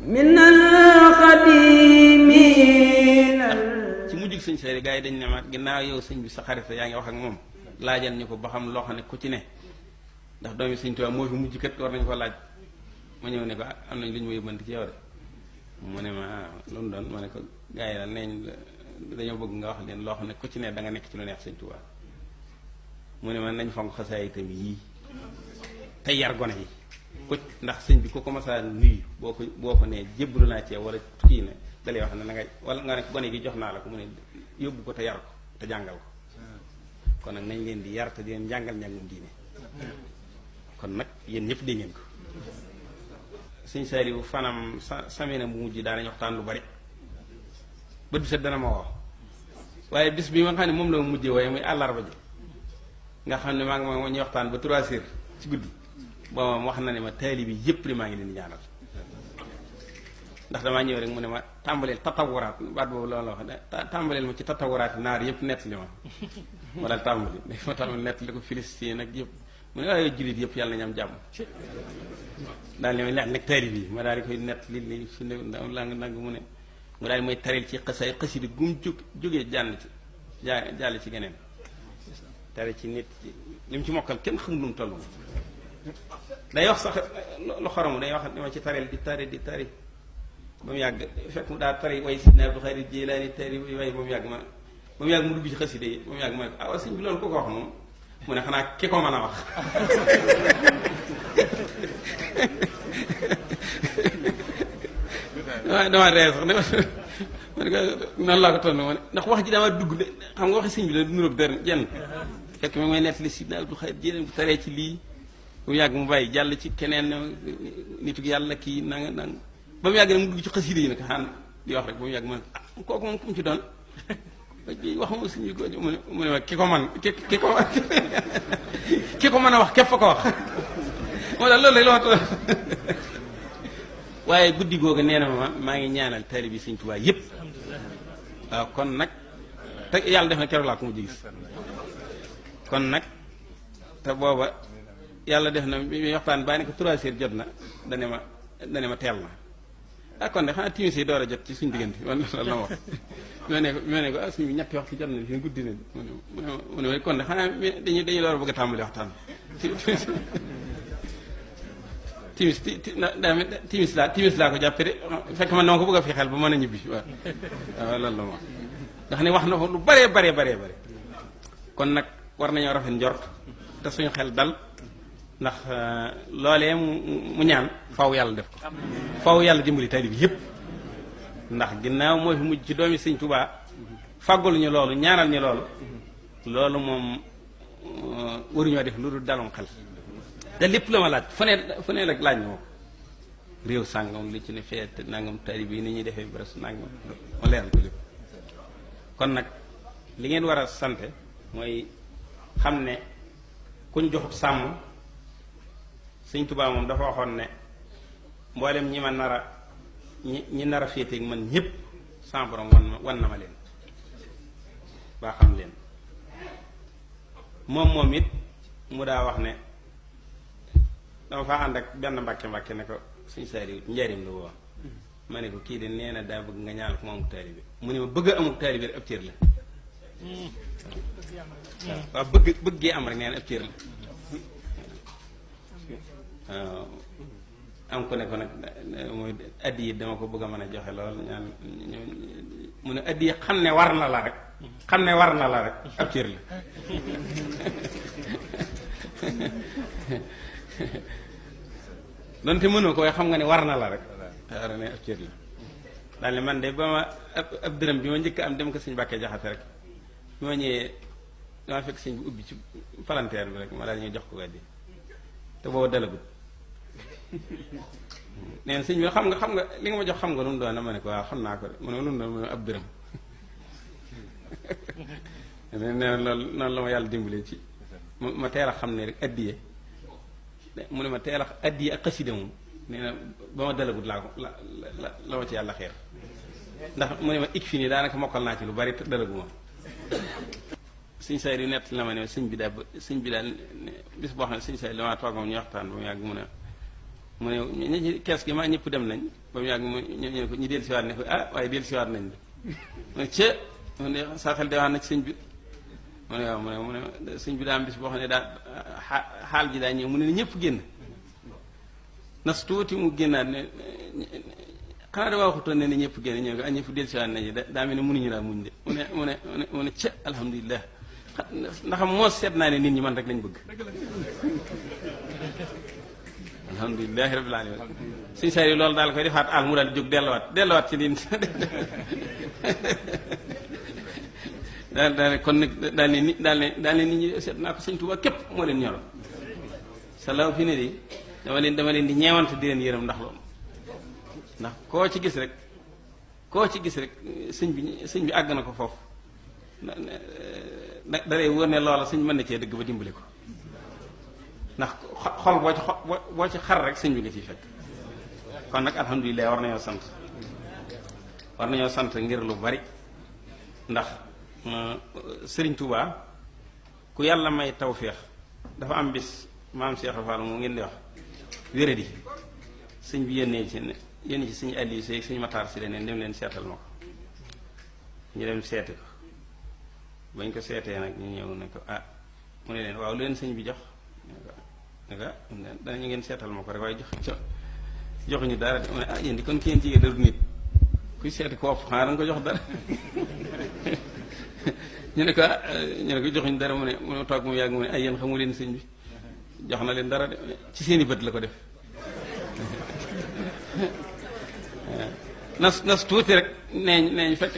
MINAL Khadimi ci mujjug sëñ Saliou gars yi dañ ne ma ginnaaw yow sëñ bi sa xarit yaa ngi wax ak moom laajal ñu ko ba xam loo xam ne ku ci ne ndax doomi sëñ Tuubaa moo fi mujj kat war nañu ko laaj ma ñëw ne ko am nañ lu ñu ma yóbbante ci yow de mu ne ma lu mu doon ma ne ko gars yi daal neeñ dañoo bëgg nga wax leen loo xam ne ku ci ne da nga nekk ci lu neex sëñ Tuubaa mu ne ma nañ fonk xasaay itam yii te yar gone yi ku ndax sëñ bi ku ko masaa nuyu boo ko nee jébbalu naa ci wala kii ne dalay wax ne na nga wala nga ne gone gi jox naa la ko mu ne yóbbu ko te yar ko te jàngal ko kon nag nañ leen di yar te di leen jàngal njàngum diine kon nag yéen ñëpp dégg ngeen ko sëñ Saliou fanam samina bu mujj daanañ waxtaan lu bari bët bi set dana ma woo waaye bis bi nga xam ne moom la ma mujjee waaye muy àllarba ji nga xam ne maa ngi ma ñuy waxtaan ba 3 heures ci guddi booba wax na ne ma taalibe bi yépp li maa ngi leen di ñaanal ndax damaa ñëw rek mu ne ma tàmbaleel tatawuraat baat boobu loolu la wax tàmbaleel ma ci tatawuraat naar yëpp nettali ma daal tàmbali ma tàmbali nettali ko Filistin nag yëpp mu ne waaye jullit yëpp yàlla nañu am jàmm daal li may leex nag taalibe bi ma daal di koy nettali li su ne nang mu ne mu daal di may taril ci xasida gum jógee jàll ci geneen tari ci nit li mu ci mokkal kenn xamul lu mu toll day wax sax lu xoromu day wax dama ci taril di tari ba mu yàgg fekk mu daa tari way sidna Abdou Xaadir Jilaani tari way ba mu yàgg mu dugg ci xasida yi ba mu yàgg ma ne ko ah sëñ bi loolu ko wax moom mu ne xanaa ki ko mën a wax waaw dama ree sax ma ne ko noonu laa ko tontu ma ne ndax wax ji dama dugg de xam nga waxi sëñ bi la nuróog dër jenn fekk mi may nettali sidna Abdou Xaadir Jilaani bu taree ci lii ba mu yàgg mu bàyyi jàll ci keneen nitu yàlla kii nanga nang ba mu yàgg ne mu dugg ci xasida yi nag xaan di wax rek ba mu yàgg ma ne ah kooku moom ku mu ci doon waxuma suñu ko mu ne ma ki ko man ki ko mën a wax képp fa ko wax moo tax loolu rek la wax waaye guddi googu nee na ma maa ngi ñaanal taalibe Sëñ Tuubaa yépp waaw kon nag te yàlla def na keroog laa ko mujj gis kon nag te booba yàlla def na bi waxtaan baa ne ko 3 heures jot na dane ma teel na ah kon de xanaa timis yi door a jot ci suñu diggante man loolu la ma wax moo ne ko ah suñu ñetti waxtu jot na fi guddi na mu ne kon de xanaa dañuy door a bëgg a tàmbali waxtaan timis laa ko jàppe de fekk man dama ko bëgg a fi xel ba mën a ñibbi waaw loolu la ma wax nga xam ne wax na ko lu bare kon nag war nañoo rafet njort te suñu xel dal ndax loolee mu ñaan faw yàlla def ko faw yàlla dimbali taalibe bi yépp ndax ginnaaw moo fi mujj ci doomi Sëñ Tuubaa fàggul ñu loolu ñaanal ñu loolu moom waruñoo def lu dul dalum xel te lépp la ma laaj fu ne rek laaj na ma ko réew sàngam li ci ne feet nangam taalibe yi ni ñuy defee bres nangam ma leeral ko lépp kon nag li ngeen war a sante mooy xam ne kuñ joxut sàmm Sëñ Tuubaa moom dafa waxoon ne mboolem ñi ma ñi nar a féeteeg man ñépp sama borom wan na ma leen baa xam leen moom it mu daa wax ne dama faa ànd ak benn mbàkke ne ko Sëñ Saliou njariñ la woo ma ne ko kii de nee na daa bëgg nga ñaanal ko mu amuk taalibe mu ne ma bëgg a amuk taalibe rek ab cër la waaw bëggee am rek nee na ab cër la waaw am ko ne ko nag mooy addi yi dama ko bëgg a mën a joxe lool ñaan mu ne addi yi xam ne war na la rek ab cër la donte mënoo ko waaye xam nga ne war na la rek war ne ab cër la daal ne man de ba ma ab dërëm bi ma njëkk am dem ko Sëñ Mbàkke Jaxate rek bi ma ñëwee dama fekk sëñ bi ubbi ci palanteer bi rek ma daal ñu jox ko addi te boobu dalagut neen sëñ bi xam nga li nga ma jox xam nga lu mu doon ma ne ko waaw xam naa ko de mu ne lu mu doon mu ne ab dërëm nee na loolu noonu la ma yàlla dimbalee ci ma teel a xam ne rek addiye mu ne ma teel a addiye ak xasida moom nee na ba ma dalagut laa ko la ma ci yàlla xeer ndax mu ne ma ik fi nii daanaka mokkal naa ci lu bari dalagu ma Sëñ Saliou nett la ma ne sëñ bi daal bis boo xam ne Sëñ Saliou damaa toog moom ñu waxtaan ba mu yàgg mu ne mu ne ñi ci kees gi maa ñëpp dem nañ ba mu yàgg ñu ko ñu dellu siwaat ne ko ah waaye dellu siwaat nañ mu ne cë mu ne saa xel de wax na ci sëñ bi mu ne waaw mu ne sëñ bi daa am bis boo xam ne daa xaal ji daa ñëw mu ne ñëpp génn nas tuuti mu génnaat ne xanaa da waxutoon ne ñëpp génn ñëw ko ah ñëpp dellu siwaat nañ daa mel ne mënuñu laa muñ de mu ne cë alhamdulilah ndax moo seet naa ne nit ñi man rek lañ bëgg alhamdulilahi rabbil alamin suñu saa yi loolu daal koy defaat al mu daal di jóg delluwaat ci nit daal kon nag daal ne nit ñi seet naa ko sëñ Tuubaa képp moo leen ñoro salaaw fi ne di dama leen di ñeewante di leen yërëm ndax loolu ndax koo ci gis rek sëñ bi àgg na ko foofu da lay wóor ne loola sëñ mën na cee dëgg ba dimbali ko ndax xol boo ci xar rek sëñ bi nga ciy fekk kon nag alhamdulilah war nañoo sant ngir lu bari ndax Sëriñ Tuubaa ku yàlla may tawféex dafa am bis maam Cheikh Fall mu ngeen di wax wéradi sëñ bi yónnee ci sëñ Aliou Sey sëñ Matar si leneen dem leen seetal ma ko ñu dem seeti ko bañ ko seetee nag ñu ñëw ne ko ah mu ne leen waaw lu leen sëñ bi jox ne ko danañu ngeen seetal ma ko rek waaye joxuñu dara de mu ne ah yéen di kon ki yéen ci daru nit kuy seeti ko opp xanaa da nga ko jox dara ñu ne ko joxuñu dara mu ne toog mu yàgg mu ne ay yéen xamu leen sëñ bi jox na leen dara de ci seeni bët la ko def nas tuuti rek neeñ fekk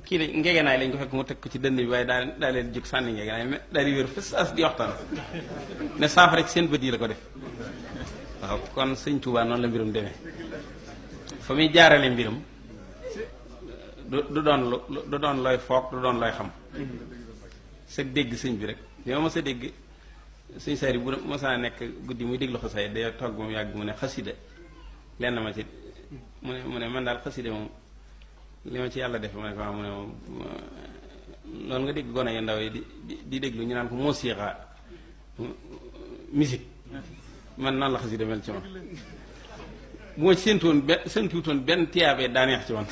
kii de ngegenaay lañ ko fekk mu teg ko ci dënn bi waaye daa leen jóg sànni ngegenaay daal di wér fës as di waxtaan ne saafara ci seen bët yi la ko def waaw kon sëñ Tuubaa noonu la mbirum demee fa muy jaarale mbirum du doon looy foog du doon looy xam sa dégg sëñ bi rek bi ma sa dégg sëñ Saari bu mosaa nekk guddi muy déglu xasida day toog ba mu yàgg mu ne xasida lenn ma ci mu ne man daal xasida moom li ma ci yàlla def ma ne ko waaw mu ne moom loolu nga dégg gone yu ndaw yi di déglu ñu naan ko musiqa musique man noonu la xasida mel ci man bu ma ci séentuwutoon benn tiyaabee daa neex ci man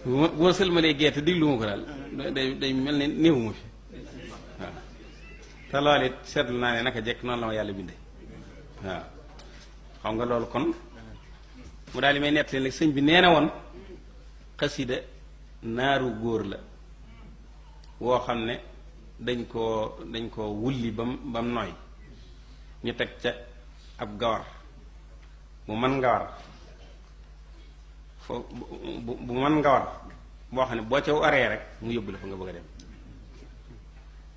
bu ma sëlmalee gerte déglu ma ko daal day mel ne néewu ma fi waaw te loolu it seetlu naa ne naka jekk noonu la ma yàlla bindee waaw xam nga loolu kon mu daal di may nett leen nag sëñ bi nee na woon xasida naaru góor la woo xam ne dañ koo wulli bam nooy ñu teg ca ab gawar bu mën ngawar foo bu mën ngawar boo xam ne boo ca waree rek mu yóbbu la fa nga bëgg a dem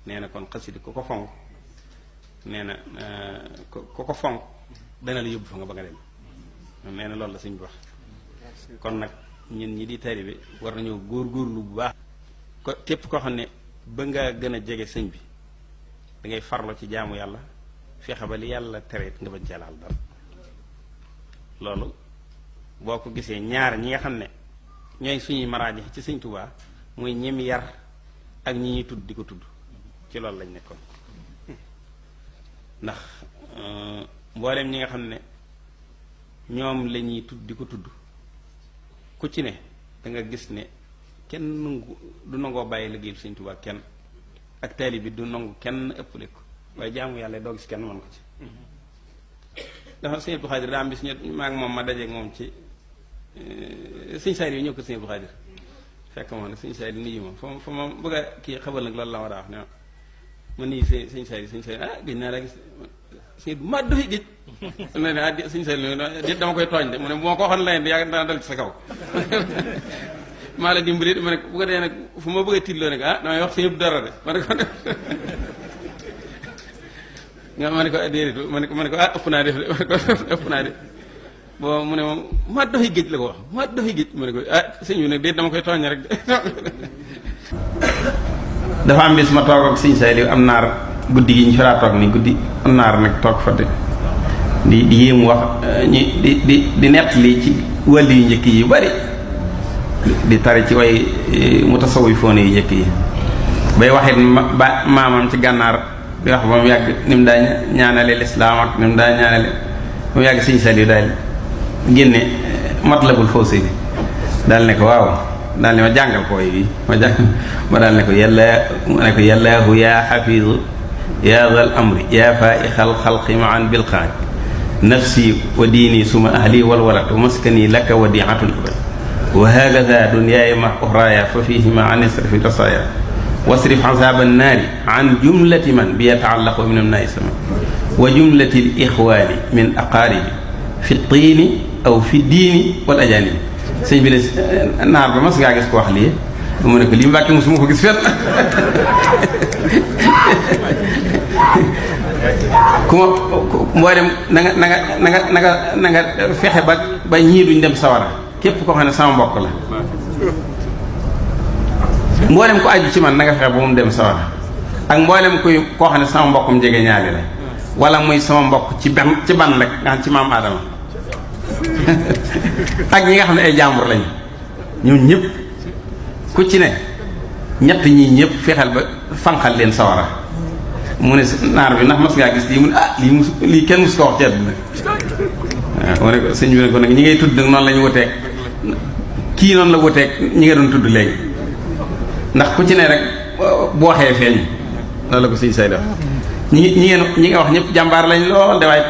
nee na kon xasida ku ko fonk nee na ku ko fonk dana la yóbbu fa nga bëgg a dem nee na loolu la sëñ bi wax kon nag ñun ñi di taalibe war nañoo góorgóorlu bu baax ko képp koo xam ne ba nga gën a jege sëñ bi da ngay farlo ci jaamu yàlla fexe ba li yàlla tereet nga bañ cee laal dara loolu boo ko gisee ñaar ñi nga xam ne ñooy suñuy maraaji ci sëñ Tuubaa muy ñem yar ak ñi ñuy tudd di ko tudd ci loolu lañ nekkoon ndax mboolem ñi nga xam ne ñoom la ñuy tudd di ko tudd ku ci ne da nga gis ne kenn du nangoo bàyyi liggéeyal sëñ Tuubaa kenn ak taali bi du nangu kenn ëppale ko waaye jaamu yàlla doo gis kenn mën ko ci dafa sëñ Abdou Xaadir daa am bis maa ngi moom ma dajeeg moom ci sëñ Saari yi ñëw ko sëñ Abdou Xaadir fekk moom ne sëñ Saari nuyu ma fa ma bëgg a kii xabal nag loolu la ma daa wax ne ma nii sëñ Saari ah gëj naa la gis sëñ bu ma dofi géej ne ne ah sëñ Saari dama koy tooñ de mu ne bu ma ko waxoon layeen di yàgg dana dal ci sa kaw maa la dimbali ma ne bu ko dee nag fu ma bëgg a tiitloo nag ah damay wax sëñ Abdou dara de ma ne ko ma ne ko déedéet ma ne ko ah ëpp naa def de ma ne ko ëpp naa def bon mu ne moom maa doxi géej la ko wax maa doxi géej ma ne ko ah sëñ bi nag déet dama koy tooñ rek dafa am bis ma toog ak sëñ Saaliw am naar guddi gi ñu fi daa toog ni guddi am naar nag toog fa de di yéemu wax ñi di nett li ci wàll yu njëkk yi bari di tari ci way mutasawwifoon yu njëkk yi bay waxit maamam ci gànnaar di wax ba mu yàgg ni mu daa ñaanale lislaam ak ni mu daa ñaanale ba mu yàgg sëñ Saliou daal génne Matlabul Fawzayni daal ne ko waaw daal ne ma jàngal ko yi ma daal ne ko yallaahu yaa xafiizu yaa zal amri yaa faa'ixal xalqi maan bil qaaj nafsi wa diini suma ahli wal walad wa maskani laka wadiatun abad wa hakaza dunyaaya ma uxraaya fa fihima an isrifi tasaaya wasrif azaaba annaari an jumlati man bi yataallaqu min amnaai sama wa jumlati l ixwaani min aqaaribi fi tiini aw fi diini wal ajaanibi sëñ bi ne naar ba mas ngaa gis ko wax lii mu ne ko lii Mbàkke mosuma ko gis fenn ku ma mooy dem na nga fexe ba ñii duñ dem sawara képp koo xam ne sama mbokk la mboolem ko aju ci man na nga fexe ba mu dem sawara ak mboolem koo xam ne sama mbokkum jege ñaali la wala muy sama mbokk ci ban rek nga xam ci maam Aadama ak ñi nga xam ne ay jàmbur lañu ñoom ñëpp ku ci ne ñett ñii ñëpp fexeel ba fanqal leen sawara mu ne naar bi ndax mas ngaa gis lii mu ne lii kenn mus ko wax ci àdduna waaw ne ko sëñ bi ne ko nag ñi ngay tudd nag noonu la ñu wuteeg kii noonu la wuteeg ñi nga doon tudd léegi ndax ku ci ne rek bu waxee feeñ loolu la ko sëñ say def ñi nga wax ñëpp jàmbaar lañ lool de waaye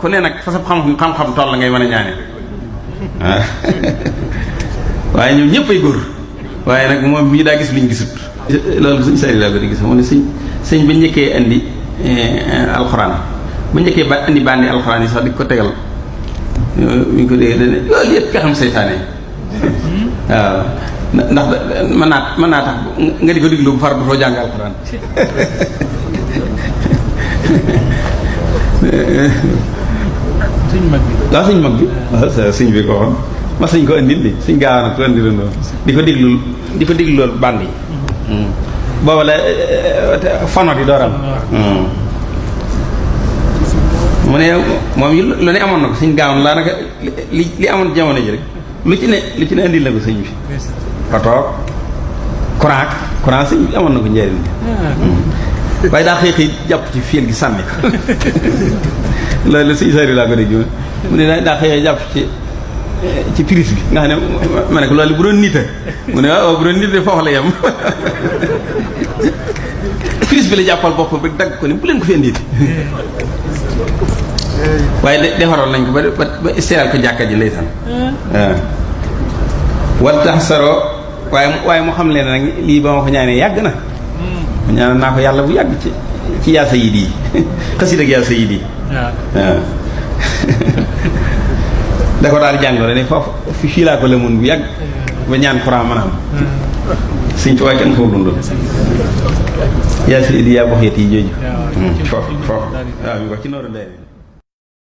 ku ne nag fa sa xam-xam toll la ngay mën a ñaane waaw waaye ñoom ñëpp ay góor waaye nag moom mii daa gis luñ gisut loolu sëñ say laa ko di gis mu ne sëñ ba njëkkee indi alxuraan ba njëkkee indi bandi alxuraan yi sax di ko tegal mi ngi ko dégg dane loolu yëpp pexam seytaane waaw ndax mën naa tax nga di ko diglu bu far du foo jàng alxuraan sëñ mag bi waaw sëñ mag bi waaw sëñ bi ko waxoon ma sëñ ko indil li sëñ gaawana ko indi loolu di ko diglu loolu band yi booba la fono di dooram mu ne moom yi lu ne amoon na ko sëñ gaawan laa naka li amoon jamono ji rek lu ci ne indil na ko sëñ bi otoog courant sëñ bi amoon na ko njëriñ waaye daa xëy jàpp ci fiil gi sànni ko loolu sëñ sari laa ko dégg mu ne daa xëy jàpp ci prise bi nga xam ne ma ne ko loolu bu doon nita mu ne waaw bu doon nit de foofu la yem prise bi la jàppal boppam rek dagg ko ne bu leen ko fi indiiti waaye defaroon nañ ko ba isteeral ko jàkka ji ndeysaan waaw wal tax saroo waaye mu xam leen nag lii ba ma ko ñaanee yàgg na ñaan naa ko yàlla bu yàgg ci yaa sayid yi xasid ak yaa sayid yi waaw da ko daal jàngoo ne foofu fii laa ko lëmoon bu yàgg ba ñaan Quran mën a am sëñ ci waaye kenn ko dundoon yaa sayid yi yaa box yet yi jooju foofu waaw mi wax ci nooru ndey